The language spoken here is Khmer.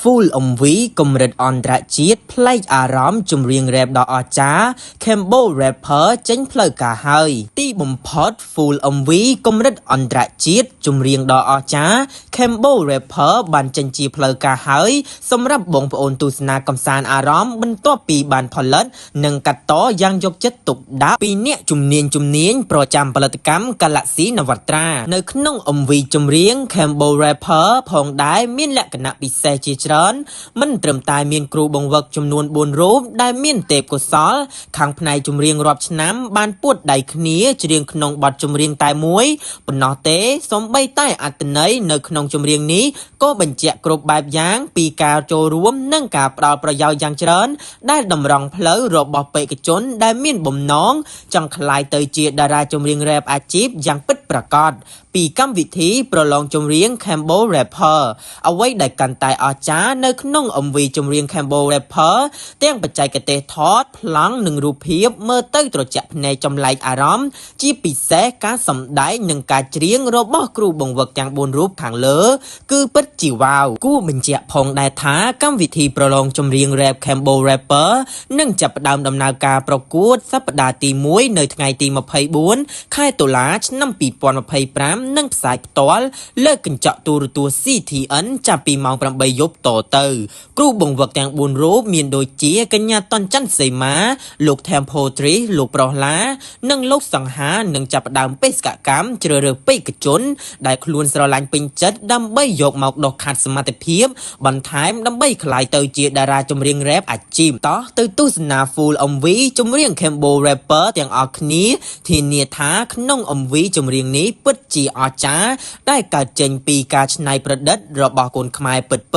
Full MV កម្រិតអន្តរជាតិប្លែកអារម្មណ៍ចម្រៀងរ៉េបដ៏អស្ចារ្យ Cambo Rapper ចេញផ្លូវការហើយទីបំផុត Full MV កម្រិតអន្តរជាតិចម្រៀងដ៏អស្ចារ្យ Cambo Rapper បានចេញជាផ្លូវការហើយសម្រាប់បងប្អូនទស្សនាកំសាន្តអារម្មណ៍បន្ទាប់ពីបានផលិត និងកាត់តយ៉ាងយកចិត្តទុកដាក់ពីអ្នកជំនាញជំនាញប្រចាំផលិតកម្ម Galaxy នវត្រានៅក្នុង MV ចម្រៀង Cambo Rapper ផងដែរមានលក្ខណៈពិសេសជាច្រើន មិនត្រឹមតែមានគ្រូបង្វឹកចំនួន4រូបដែលមានទេពកោសល្យខាងផ្នែកចម្រៀងរាប់ឆ្នាំបានពួតដៃគ្នាច្រៀងក្នុងបទចម្រៀងតែមួយប៉ុណ្ណោះទេសូម្បីតែអត្ថន័យនៅក្នុងចម្រៀងនេះក៏បញ្ជាក់គ្រប់បែបយ៉ាងពីការចូលរួមនិងការផ្ដល់ប្រយោជន៍យ៉ាងច្រើន ដែលតម្រង់ផ្លូវរបស់បេក្ខជនដែលមានបំណងចង់ក្លាយទៅជាតារាចម្រៀងរ៉េបអាជីពយ៉ាងពិតប្រាកដពីកម្មវិធីប្រឡងចម្រៀង Cambo Rapper អ្វីដែលកាន់តែអស្ចារ្យនៅក្នុង MV ចម្រៀង Cambo Rapper ទាំងបច្ចេកទេសថតប្លង់និងរូបភាពមើលទៅត្រជាក់ភ្នែកចម្លែកអារម្មណ៍ជាពិសេសការសម្ដែងនិងការច្រៀងរបស់គ្រូបង្វឹកទាំង4រូបខាងលើ គឺពិតជាវ៉ាវគួរបញ្ជាក់ផងដែរថាកម្មវិធីប្រឡងចម្រៀង Rap Cambo Rapper នឹងចាប់ផ្ដើមដំណើរការប្រកួតសប្តាហ៍ទី1នៅថ្ងៃទី24ខែតុលាឆ្នាំ2025និងផ្សាយផ្ទាល់លើកញ្ចក់ទូរទស្សន៍ CTN ចាប់ពីម៉ោង8យប់តទៅ គ្រូបង្វឹកទាំង4រូបមានដូចជាកញ្ញាតនច័ន្ទសីមាលោក Tempo Tri លោកប្រុសឡា និងលោកសង្ហានឹងចាប់ផ្ដើមបេសកកម្មជ្រើសរើសបេក្ខជន ដែលខ្លួនស្រឡាញ់ពេញចិត្តដើម្បីយកមកដុសខាត់សមត្ថភាព បន្ថែមដើម្បីក្លាយទៅជាតារាចម្រៀងរ៉េបអាជីពតោះទៅទស្សនា Full MV ចម្រៀង Cambo Rapper ទាំងអស់គ្នាធានាថាក្នុង MV ចម្រៀងនេះពិតជាអស្ចារ្យដែលកើតចេញពីការច្នៃប្រឌិតរបស់កូនខ្មែរពិតៗ។